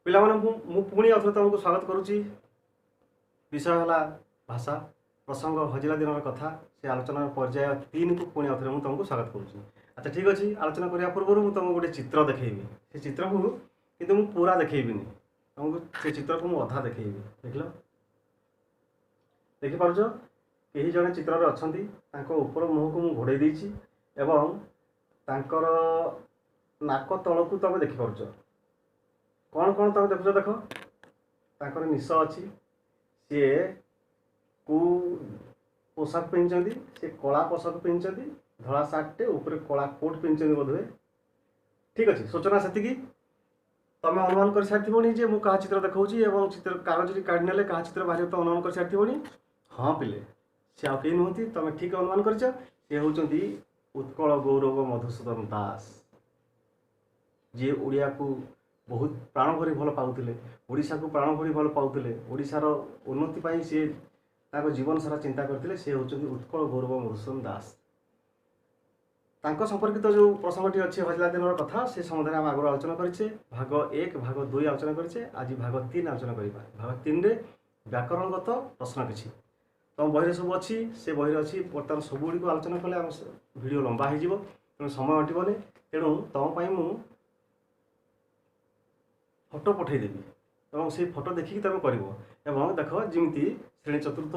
ପିଲାମାନେ, ମୁଁ ପୁଣି ଆଉଥରେ ତୁମକୁ ସ୍ୱାଗତ କରୁଛି। ବିଷୟ ହେଲା ଭାଷା, ପ୍ରସଙ୍ଗ ହଜିଲା ଦିନର କଥା। ସେ ଆଲୋଚନାର ପର୍ଯ୍ୟାୟ 3କୁ ପୁଣି ଆଉଥରେ ମୁଁ ତୁମକୁ ସ୍ୱାଗତ କରୁଛି। ଆଚ୍ଛା, ଠିକ୍ ଅଛି। ଆଲୋଚନା କରିବା ପୂର୍ବରୁ ମୁଁ ତୁମକୁ ଗୋଟେ ଚିତ୍ର ଦେଖେଇବି। ସେ ଚିତ୍ରକୁ କିନ୍ତୁ ମୁଁ ପୁରା ଦେଖେଇବିନି ତୁମକୁ, ସେ ଚିତ୍ରକୁ ମୁଁ ଅଧା ଦେଖେଇବି। ଦେଖିଲ, ଦେଖିପାରୁଛ? କେହି ଜଣେ ଚିତ୍ରରେ ଅଛନ୍ତି, ତାଙ୍କ ଉପର ମୁହଁକୁ ମୁଁ ଘୋଡ଼େଇ ଦେଇଛି ଏବଂ ତାଙ୍କର ନାକ ତଳକୁ ତୁମେ ଦେଖିପାରୁଛ। କ'ଣ କ'ଣ ତୁମେ ଦେଖୁଛ? ଦେଖ, ତାଙ୍କର ନିଶ ଅଛି। ସିଏ କେଉଁ ପୋଷାକ ପିନ୍ଧିଛନ୍ତି? ସେ କଳା ପୋଷାକ ପିନ୍ଧିଛନ୍ତି, ଧଳା ସାର୍ଟଟେ ଉପରେ କଳା କୋଟ୍ ପିନ୍ଧିଛନ୍ତି ବୋଧହୁଏ। ଠିକ୍ ଅଛି, ସୂଚନା ସେତିକି। ତମେ ଅନୁମାନ କରିସାରିଥିବଣି ଯେ ମୁଁ କାହା ଚିତ୍ର ଦେଖାଉଛି ଏବଂ ଚିତ୍ର କାଗଜଟି କାଢ଼ି ନେଲେ କାହା ଚିତ୍ର ବାହାରିବ ତ ଅନୁମାନ କରିସାରିଥିବଣି। ହଁ ପିଲେ, ସେ ଆଉ କେହି ନୁହନ୍ତି, ତମେ ଠିକ୍ ଅନୁମାନ କରିଛ, ସେ ହେଉଛନ୍ତି ଉତ୍କଳ ଗୌରବ ମଧୁସୂଦନ ଦାସ, ଯିଏ ଓଡ଼ିଆକୁ ବହୁତ ପ୍ରାଣ ଭରି ଭଲ ପାଉଥିଲେ, ଓଡ଼ିଶାକୁ ପ୍ରାଣ ଭରି ଭଲ ପାଉଥିଲେ। ଓଡ଼ିଶାର ଉନ୍ନତି ପାଇଁ ସିଏ ତାଙ୍କ ଜୀବନ ସାରା ଚିନ୍ତା କରିଥିଲେ। ସେ ହେଉଛନ୍ତି ଉତ୍କଳ ଗୌରବ ମଧୁସୂଦନ ଦାସ। ତାଙ୍କ ସମ୍ପର୍କିତ ଯେଉଁ ପ୍ରସଙ୍ଗଟି ଅଛି, ହଜିଲା ଦିନର କଥା, ସେ ସମ୍ବନ୍ଧରେ ଆମେ ଆଗରୁ ଆଲୋଚନା କରିଛେ। ଭାଗ 1, ଭାଗ 2 ଆଲୋଚନା କରିଛେ। ଆଜି ଭାଗ 3 ଆଲୋଚନା କରିବା। ଭାଗ 3ରେ ବ୍ୟାକରଣଗତ ପ୍ରଶ୍ନ କିଛି ତୁମ ବହିରେ ସବୁ ଅଛି, ସେ ବହିରେ ଅଛି। ବର୍ତ୍ତମାନ ସବୁଗୁଡ଼ିକୁ ଆଲୋଚନା କଲେ ଆମ ଭିଡ଼ିଓ ଲମ୍ବା ହେଇଯିବ, ତେଣୁ ସମୟ ଅଣ୍ଟିବନି। ତେଣୁ ତୁମ ପାଇଁ ମୁଁ ଫଟୋ ପଠାଇଦେବି ଏବଂ ସେଇ ଫଟୋ ଦେଖିକି ତୁମେ କରିବ। ଏବଂ ଦେଖ, ଯେମିତି ଶ୍ରେଣୀ ଚତୁର୍ଥ,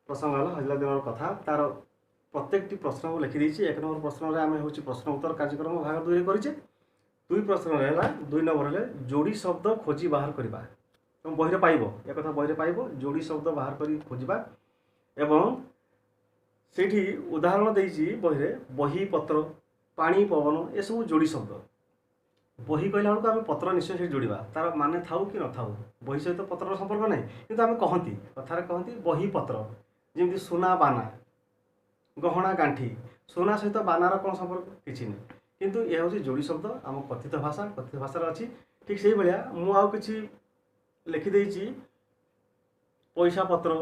ପ୍ରସଙ୍ଗ ହେଲା ହଜିଲା ଦିନର କଥା, ତାର ପ୍ରତ୍ୟେକଟି ପ୍ରଶ୍ନ ମୁଁ ଲେଖିଦେଇଛି। 1 ନମ୍ବର ପ୍ରଶ୍ନରେ ଆମେ ହେଉଛି ପ୍ରଶ୍ନ ଉତ୍ତର କାର୍ଯ୍ୟକ୍ରମ ଭାଗ 2ରେ କରିଛେ। 2 ପ୍ରଶ୍ନରେ ହେଲା, 2 ନମ୍ବର ହେଲେ ଯୋଡ଼ି ଶବ୍ଦ ଖୋଜି ବାହାର କରିବା। ତୁମ ବହିରେ ପାଇବ, ଏକଥା ବହିରେ ପାଇବ, ଯୋଡ଼ି ଶବ୍ଦ ବାହାର କରି ଖୋଜିବା। ଏବଂ ସେଇଠି ଉଦାହରଣ ଦେଇଛି ବହିରେ, ବହି, ପତ୍ର, ପାଣି, ପବନ, ଏସବୁ ଯୋଡ଼ି ଶବ୍ଦ। ବହି କହିଲା ବେଳକୁ ଆମେ ପତ୍ର ନିଶ୍ଚୟ ସେଠି ଯୋଡ଼ିବା, ତାର ମାନେ ଥାଉ କି ନଥାଉ। ବହି ସହିତ ପତ୍ରର ସମ୍ପର୍କ ନାହିଁ, କିନ୍ତୁ ଆମେ କହନ୍ତି, କଥାରେ କହନ୍ତି ବହି ପତ୍ର। ଯେମିତି ସୁନା ବାନା, ଗହଣା ଗାଣ୍ଠି, ସୁନା ସହିତ ବାନାର କ'ଣ ସମ୍ପର୍କ? କିଛି ନାହିଁ, କିନ୍ତୁ ଏହା ହେଉଛି ଯୋଡ଼ି ଶବ୍ଦ, ଆମ କଥିତ ଭାଷା, କଥିତ ଭାଷାରେ ଅଛି। ଠିକ୍ ସେଇଭଳିଆ ମୁଁ ଆଉ କିଛି ଲେଖିଦେଇଛି, ପଇସା ପତ୍ର,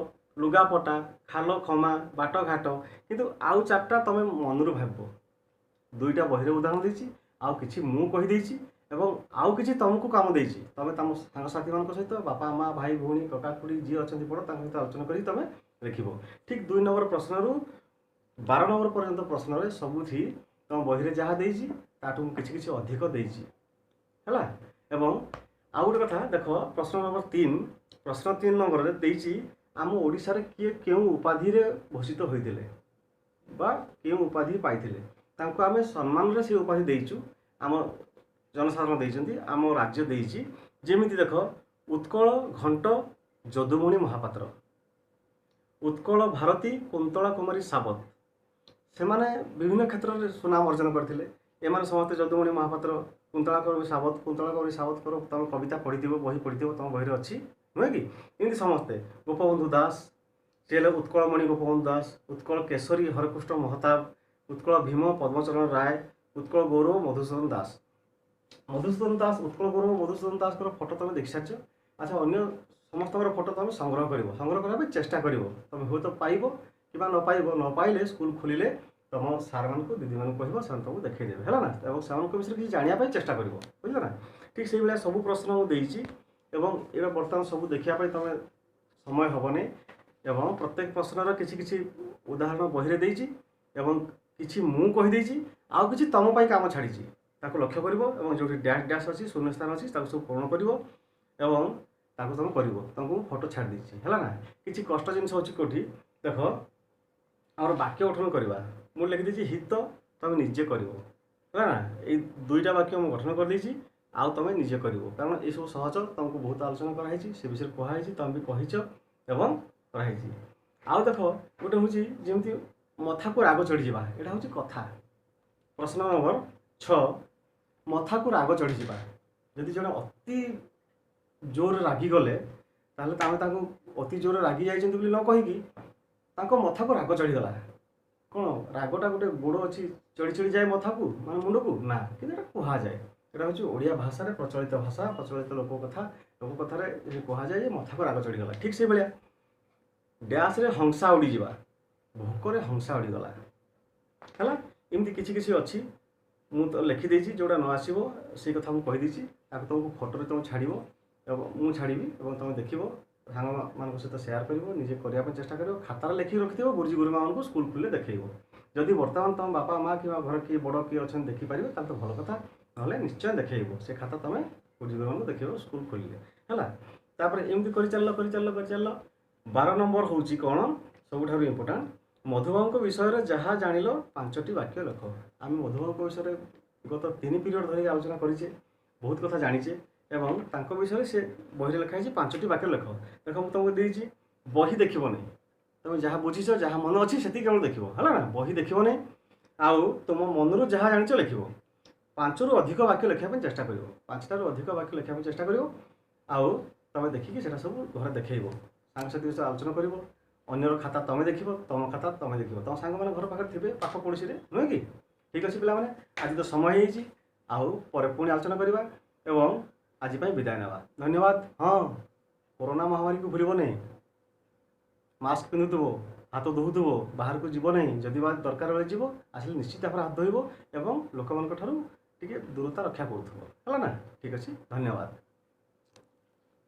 ଲୁଗାପଟା, ଖାଲ ଖମା, ବାଟଘାଟ। କିନ୍ତୁ ଆଉ 4ଟା ତମେ ମନରୁ ଭାବିବ। 2ଟା ବହିରେ ଉଦାହରଣ ଦେଇଛି, ଆଉ କିଛି ମୁଁ କହିଦେଇଛି ଏବଂ ଆଉ କିଛି ତୁମକୁ କାମ ଦେଇଛି। ତୁମେ ତମ ସାଙ୍ଗସାଥିମାନଙ୍କ ସହିତ, ବାପା ମା, ଭାଇ ଭଉଣୀ, କକା ଖୁଡ଼ି ଯିଏ ଅଛନ୍ତି ବଡ଼, ତାଙ୍କ ସହିତ ଆଲୋଚନା କରି ତୁମେ ଲେଖିବ। ଠିକ୍ 2 ନମ୍ବର ପ୍ରଶ୍ନରୁ 12 ନମ୍ବର ପର୍ଯ୍ୟନ୍ତ ପ୍ରଶ୍ନରେ ସବୁଥି ତୁମ ବହିରେ ଯାହା ଦେଇଛି ତାଠୁ ମୁଁ କିଛି କିଛି ଅଧିକ ଦେଇଛି, ହେଲା। ଏବଂ ଆଉ ଗୋଟେ କଥା ଦେଖ, ପ୍ରଶ୍ନ ନମ୍ବର 3, ପ୍ରଶ୍ନ 3 ନମ୍ବରରେ ଦେଇଛି, ଆମ ଓଡ଼ିଶାରେ କିଏ କେଉଁ ଉପାଧିରେ ଭୂଷିତ ହୋଇଥିଲେ ବା କେଉଁ ଉପାଧି ପାଇଥିଲେ। ତାଙ୍କୁ ଆମେ ସମ୍ମାନରେ ସେ ଉପାଧି ଦେଇଛୁ, ଆମ ଜନସାଧାରଣ ଦେଇଛନ୍ତି, ଆମ ରାଜ୍ୟ ଦେଇଛି। ଯେମିତି ଦେଖ, ଉତ୍କଳ ଘଣ୍ଟ ଯଦୁମଣି ମହାପାତ୍ର, ଉତ୍କଳ ଭାରତୀ କୁନ୍ତଳା କୁମାରୀ ସାବତ। ସେମାନେ ବିଭିନ୍ନ କ୍ଷେତ୍ରରେ ସୁନାମ ଅର୍ଜନ କରିଥିଲେ। ଏମାନେ ସମସ୍ତେ, ଯଦୁମଣି ମହାପାତ୍ର, କୁନ୍ତଳା କୁମାରୀ ସାବତ, କୁନ୍ତଳା କୁମାରୀ ସାବତଙ୍କର ତୁମେ କବିତା ପଢ଼ିଥିବ, ବହି ପଢ଼ିଥିବ, ତୁମ ବହିରେ ଅଛି, ନୁହେଁ କି? ଏମିତି ସମସ୍ତେ, ଗୋପବନ୍ଧୁ ଦାସ, ସେ ହେଲେ ଉତ୍କଳମଣି ଗୋପବନ୍ଧୁ ଦାସ, ଉତ୍କଳ କେଶରୀ ହରେକୃଷ୍ଣ ମହତାବ, ଉତ୍କଳ ଭୀମ ପଦ୍ମଚରଣ ରାୟ, ଉତ୍କଳ ଗୌରବ ମଧୁସୂଦନ ଦାସ। ମଧୁସୂଦନ ଦାସ, ଉତ୍କଳ ଗୌରବ ମଧୁସୂଦନ ଦାସଙ୍କର ଫଟୋ ତୁମେ ଦେଖିସାରିଛ। ଆଚ୍ଛା, ଅନ୍ୟ ସମସ୍ତଙ୍କର ଫଟୋ ତୁମେ ସଂଗ୍ରହ କରିବ, ସଂଗ୍ରହ କରିବା ପାଇଁ ଚେଷ୍ଟା କରିବ। ତୁମେ ହୁଏତ ପାଇବ କିମ୍ବା ନ ପାଇବ। ନ ପାଇଲେ ସ୍କୁଲ ଖୋଲିଲେ ତୁମ ସାର୍ମାନଙ୍କୁ, ଦିଦିମାନଙ୍କୁ କହିବ, ସେମାନେ ତୁମକୁ ଦେଖେଇଦେବେ, ହେଲା ନା? ଏବଂ ସେମାନଙ୍କ ବିଷୟରେ କିଛି ଜାଣିବା ପାଇଁ ଚେଷ୍ଟା କରିବ, ବୁଝିଲ ନା? ଠିକ୍ ସେଇଭଳିଆ ସବୁ ପ୍ରଶ୍ନ ମୁଁ ଦେଇଛି ଏବଂ ଏଇଟା ବର୍ତ୍ତମାନ ସବୁ ଦେଖିବା ପାଇଁ ତୁମେ ସମୟ ହେବନି। ଏବଂ ପ୍ରତ୍ୟେକ ପ୍ରଶ୍ନର କିଛି କିଛି ଉଦାହରଣ ବହିରେ ଦେଇଛି ଏବଂ କିଛି ମୁଁ କହିଦେଇଛି, ଆଉ କିଛି ତୁମ ପାଇଁ କାମ ଛାଡ଼ିଛି। ତାକୁ ଲକ୍ଷ୍ୟ କରିବ ଏବଂ ଯେଉଁଠି ଡ୍ୟାସ୍ ଡ୍ୟାସ୍ ଅଛି, ଶୂନ୍ୟ ସ୍ଥାନ ଅଛି, ତାକୁ ସବୁ ପୂରଣ କରିବ ଏବଂ ତାକୁ ତୁମେ କରିବ। ତୁମକୁ ମୁଁ ଫଟୋ ଛାଡ଼ି ଦେଇଛି, ହେଲା ନା? କିଛି କଷ୍ଟ ଜିନିଷ ଅଛି କେଉଁଠି ଦେଖ, ଆମର ବାକ୍ୟ ଗଠନ କରିବା। ମୁଁ ଲେଖିଦେଇଛି ହିତ, ତୁମେ ନିଜେ କରିବ, ହେଲା ନା? ଏଇ 2ଟା ବାକ୍ୟ ମୁଁ ଗଠନ କରିଦେଇଛି, ଆଉ ତୁମେ ନିଜେ କରିବ, କାରଣ ଏସବୁ ସହଜ। ତୁମକୁ ବହୁତ ଆଲୋଚନା କରାହେଇଛି, ସେ ବିଷୟରେ କୁହାହେଇଛି, ତୁମେ ବି କହିଛ ଏବଂ କରାହେଇଛି। ଆଉ ଦେଖ, ଗୋଟେ ହେଉଛି ଯେମିତି ମଥାକୁ ରାଗ ଚଢ଼ିଯିବା, ଏଇଟା ହେଉଛି କଥା। ପ୍ରଶ୍ନ ନମ୍ବର 6, ମଥାକୁ ରାଗ ଚଢ଼ିଯିବା। ଯଦି ଜଣେ ଅତି ଜୋରରେ ରାଗିଗଲେ, ତାହେଲେ ଆମେ ତାଙ୍କୁ ଅତି ଜୋରରେ ରାଗି ଯାଇଛନ୍ତି ବୋଲି ନ କହିକି ତାଙ୍କ ମଥାକୁ ରାଗ ଚଢ଼ିଗଲା। କ'ଣ ରାଗଟା ଗୋଟେ ଗୋଡ଼ ଅଛି, ଚଢ଼ି ଚଢ଼ି ଯାଏ ମଥାକୁ, ମାନେ ମୁଣ୍ଡକୁ? ନା, କିନ୍ତୁ ଏଇଟା କୁହାଯାଏ। ଏଇଟା ହେଉଛି ଓଡ଼ିଆ ଭାଷାରେ ପ୍ରଚଳିତ ଭାଷା, ପ୍ରଚଳିତ ଲୋକ କଥା। ଲୋକ କଥାରେ କୁହାଯାଏ ଯେ ମଥାକୁ ରାଗ ଚଢ଼ିଗଲା। ଠିକ୍ ସେଇଭଳିଆ ଡ୍ୟାସ୍ରେ ହଂସା ଉଡ଼ିଯିବା, ଭୋକରେ ହଂସା ଉଡ଼ିଗଲା, ହେଲା। ଏମିତି କିଛି କିଛି ଅଛି, ମୁଁ ତ ଲେଖିଦେଇଛି। ଯେଉଁଟା ନ ଆସିବ ସେଇ କଥା ମୁଁ କହିଦେଇଛି, ତାକୁ ତୁମକୁ ଫଟୋରେ ତୁମେ ଛାଡ଼ିବ। ଏବଂ ମୁଁ ଛାଡ଼ିବି ଏବଂ ତୁମେ ଦେଖିବ, ସାଙ୍ଗମାନଙ୍କ ସହିତ ସେୟାର କରିବ, ନିଜେ କରିବା ପାଇଁ ଚେଷ୍ଟା କରିବ। ଖାତାରେ ଲେଖିକି ରଖିଥିବ, ଗୁରୁଜୀ ଗୁରୁମାମାନଙ୍କୁ ସ୍କୁଲ ଖୋଲିଲେ ଦେଖେଇବ। ଯଦି ବର୍ତ୍ତମାନ ତୁମ ବାପା ମା କିମ୍ବା ଘରେ କିଏ ବଡ଼ କିଏ ଅଛନ୍ତି ଦେଖିପାରିବେ, ତାହେଲେ ତ ଭଲ କଥା, ନହେଲେ ନିଶ୍ଚୟ ଦେଖେଇବ ସେ ଖାତା ତୁମେ ଗୁରୁଜୀ ଗୁରୁମାଙ୍କୁ ଦେଖେଇବ ସ୍କୁଲ ଖୋଲିଲେ। ହେଲା, ତାପରେ ଏମିତି କରିଚାଲିଲ କରିଚାଲିଲ କରିଚାଲିଲ। 12 ନମ୍ବର ହେଉଛି କ'ଣ ସବୁଠାରୁ ଇମ୍ପୋର୍ଟାଣ୍ଟ? ମଧୁବାବୁଙ୍କ ବିଷୟରେ ଯାହା ଜାଣିଲ 5ଟି ବାକ୍ୟ ଲେଖ। ଆମେ ମଧୁବାବୁଙ୍କ ବିଷୟରେ ଗତ 3 ପିରିୟଡ଼ ଧରି ଆଲୋଚନା କରିଛେ, ବହୁତ କଥା ଜାଣିଛେ ଏବଂ ତାଙ୍କ ବିଷୟରେ ସେ ବହିରେ ଲେଖା ହେଇଛି, 5ଟି ବାକ୍ୟ ଲେଖ। ଦେଖ, ମୁଁ ତୁମକୁ ଦେଇଛି, ବହି ଦେଖିବ ନାହିଁ। ତୁମେ ଯାହା ବୁଝିଛ, ଯାହା ମନ ଅଛି ସେତିକି କେବଳ ଦେଖିବ, ହେଲା ନା? ବହି ଦେଖିବ ନାହିଁ ଆଉ ତୁମ ମନରୁ ଯାହା ଜାଣିଛ ଲେଖିବ। 5ରୁ ଅଧିକ ବାକ୍ୟ ଲେଖିବା ପାଇଁ ଚେଷ୍ଟା କରିବ, 5ଟାରୁ ଅଧିକ ବାକ୍ୟ ଲେଖିବା ପାଇଁ ଚେଷ୍ଟା କରିବ। ଆଉ ତୁମେ ଦେଖିକି ସେଟା ସବୁ ଘରେ ଦେଖେଇବ, ସାଙ୍ଗସାଥି ସହ ଆଲୋଚନା କରିବ। ଅନ୍ୟର ଖାତା ତୁମେ ଦେଖିବ, ତୁମ ଖାତା ତୁମେ ଦେଖିବ। ତୁମ ସାଙ୍ଗମାନେ ଘର ପାଖରେ ଥିବେ, ପାଖ ପଡ଼ୋଶୀରେ, ନୁହେଁ କି? ଠିକ୍ ଅଛି ପିଲାମାନେ, ଆଜି ତ ସମୟ ହେଇଯାଇଛି, ଆଉ ପରେ ପୁଣି ଆଲୋଚନା କରିବା ଏବଂ ଆଜି ପାଇଁ ବିଦାୟ ନେବା। ଧନ୍ୟବାଦ। ହଁ, କରୋନା ମହାମାରୀକୁ ଭୁଲିବ ନାହିଁ। ମାସ୍କ ପିନ୍ଧୁଥିବ, ହାତ ଧୋଉଥିବ, ବାହାରକୁ ଯିବ ନାହିଁ। ଯଦି ବା ଦରକାର ବେଳେ ଯିବ, ଆସିଲେ ନିଶ୍ଚିତ ଭାବରେ ହାତ ଧୋଇବ ଏବଂ ଲୋକମାନଙ୍କ ଠାରୁ ଟିକେ ଦୂରତା ରକ୍ଷା କରୁଥିବ, ହେଲା ନା? ଠିକ୍ ଅଛି, ଧନ୍ୟବାଦ।